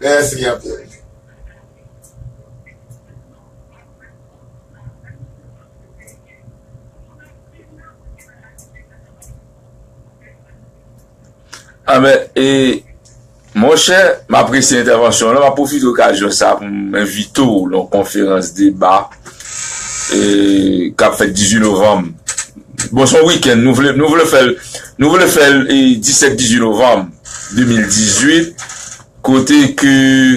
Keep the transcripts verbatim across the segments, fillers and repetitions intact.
Mèsi anpil. Anben, e, monchè, m apresye entèvansyon w lan. M ap pwofite okazyon sa pou m envite w nan yon konferans deba, e, k ap fèt dizuit novanm. Bon, se yon wikenn, nou vle, nou vle fè l, nou vle fè l, e, disèt dizuit novanm de mil dizuit, kote ke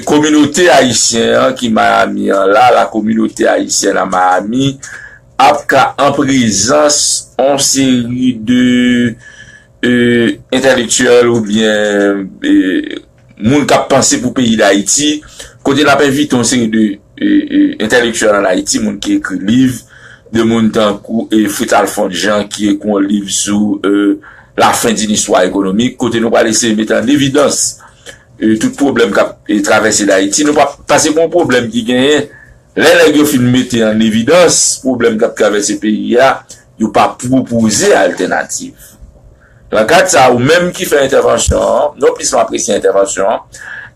kominote ayisyen an ki Miami an la, la communauté haïtienne à Miami, ap ka an prezans yon seri de, e, entèlektyèl oubyen, e, moun k ap panse pou peyi Dayiti, kote n ap envite yon seri de, e, e, entèlektyèl ann Ayiti, moun ki ekri liv, de moun tankou, e, Fritz Alphonse Jean ki ekri yon liv sou, e, la fin d'une histoire économique, kote nou pral eseye mete an evidans, e, tout pwoblèm k ap, e, travèse Dayiti. Nou pa, paske gon pwoblèm ki genyen, lè nèg yo fin mete an evidans pwoblèm k ap travèse peyi a, yo pa pwopoze altènativ. Nan kad sa, ou menm ki fè entèvansyon an, non plis m apresye entèvansyon an,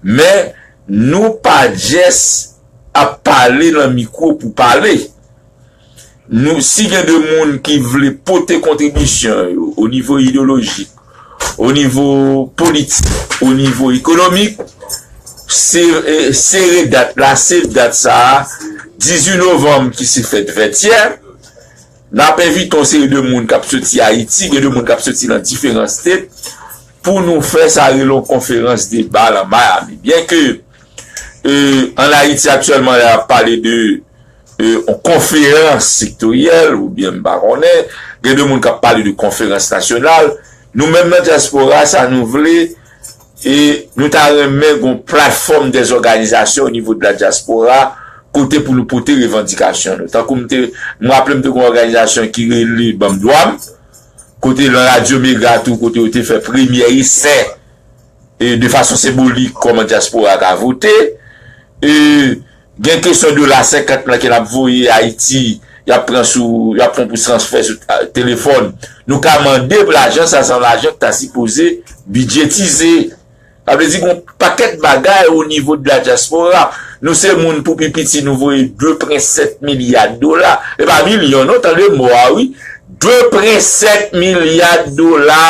men nou pa just ap pale nan mikwo pou pale. Nou, si gen de moun ki vle pote kontribisyon yo o nivo ideyolojik, o nivo politik, o nivo ekonomik, se, e, sere dat la, save dat sa a, dizuit novanm ki se fèt vètyè, n ap envite yon seri de moun k ap soti Ayiti, gen de moun k ap soti nan diferan state, pou nou fè sa rele yon konferans deba nan Miami. Byen ke, e, ann Ayiti aktyèlman, y ap pale de, e, yon konferans sektoryèl, oubyen m pa konnen, gen de moun k ap pale de konferans nasyonal. Nou menm nan dyaspora, sa nou vle, e nou ta renmen gon platfòm dè òganizasyon o nivo de la diaspora, kote pou nou pote revandikasyon nou. Tankou m te, m raple m te gon òganizasyon ki rele Ban m Dwa m, kote nan Radyo Mega tou, kote yo te fè premyè esè, e de fason senbolik, kòman dyaspora ka vote. E gen kesyon dola senkant lan ke n ap voye Ayiti, y ap pran sou, y ap pran pou transfè sou, a, telefòn. Nou ka mande pou lajan sa, se yon lajan ki ta sipoze bidjetize. Sa vle di gen yon pakèt bagay o nivo de la diaspora. Nou se moun pou pi piti, nou voye de pwen sèt milya dola. E pa milyon non, tande mo a wi. De pwen sèt milya dola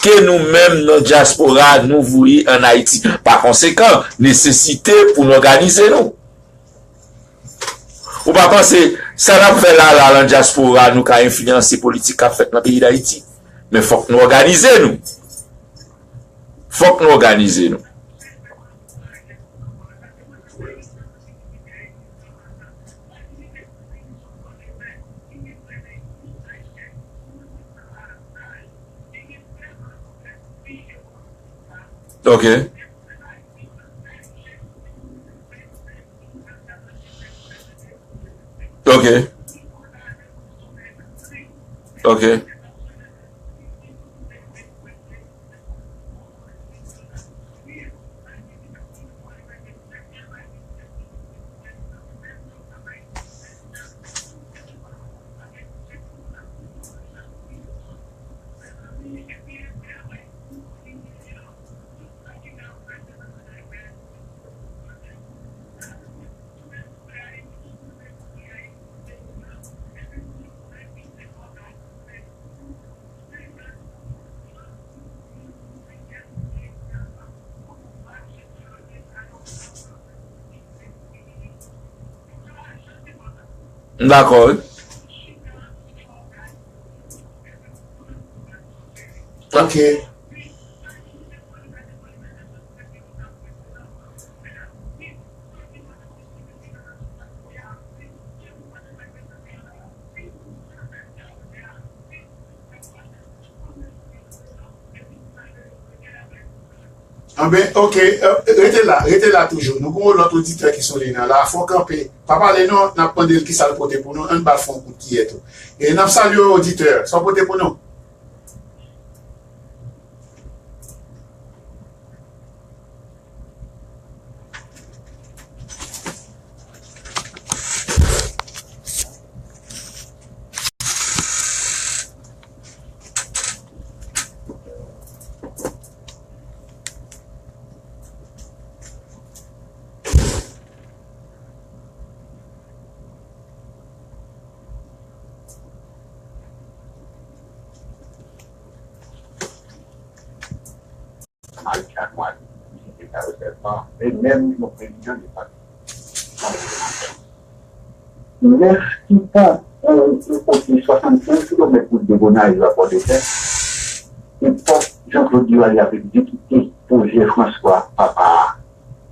ke nou menm nan dyaspora nou voye ann Ayiti. Pa konsekan, nesesite pou n òganize nou. Ou pa panse sa n ap fè la, la, nan dyaspora, nou ka enfliyanse politik k ap fèt nan peyi Dayiti? Men fòk nou òganize nou. Fòk nou òganize nou. Ok. Ok. Ok. M dakò, wi. Ok. Anben, ok, e, rete la, rete la toujou. Nou gen yon lòt oditè ki sou liy nan la. Fò kanpe. Pa pale non, n ap mande l kisa l pote pou nou. Ann ba l fè yon kout kiyè tou. E n ap salye w, oditè. Sa w pote pou nou? E menm yon prezidan de pati. Nèf ki pran yon kote swasannkenz kilomèt wout de Gonayiv a Pòdepè, epòk Jean Claude Duvalier ap egzekite pwojè François Papa a,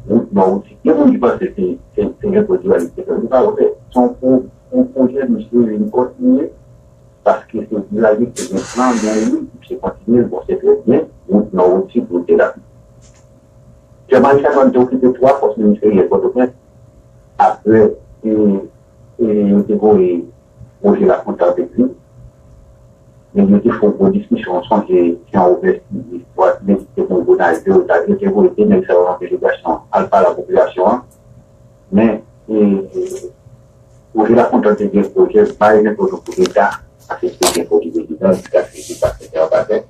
wout nò wout sid. Gen moun ki panse se se se Jean Claude Duvalier ki te fè l. Se pa vre. Se yon pwo- yon pwojè misye vin kontinye paske se Duvalier ki te gen plan, gen li, misye kontinye l, bon, se trè byen, wout nò wout sid, wout de la. Jean-Marie Chanoine te okipe twa pòs ministeryèl Pòtoprens apre e, e, yo te voye Roger Lafontant te di, men yo te fè yon gwo diskisyon, w sonje Jean Robert Sylvie, Edward Mendy te voye Gonayiv, yo ta, yo te voye de nèg sa yo an delegasyon al pale a popilasyon an, men e, e, Roger Lafontant te gen pwojè bay nenpòt yon koudeta, paske te gen pwojè prezidan, jiskaske li te pase tè an batè.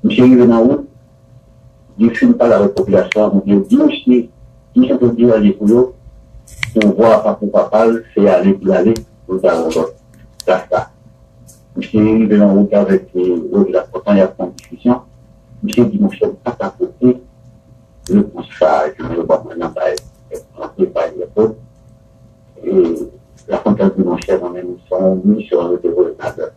Misye rive nan wout, li fin pale avèk popilasyon an, misye di misye, misye te di ale pou yo, pouvwa pa pou papa l, se ale pou l ale, pou l ta yon lòt. Sa sa. Misye rive nan wout avèk e, Roger Lafontant, y ap fè yon diskisyon. Misye di, monchè, m pa ka pote repons sa a, jan yo ban mwen nan bay, plante bay lèpòt. E Lafontant di, monchè, mwen menm, se yon misyon yo te voye m ladan.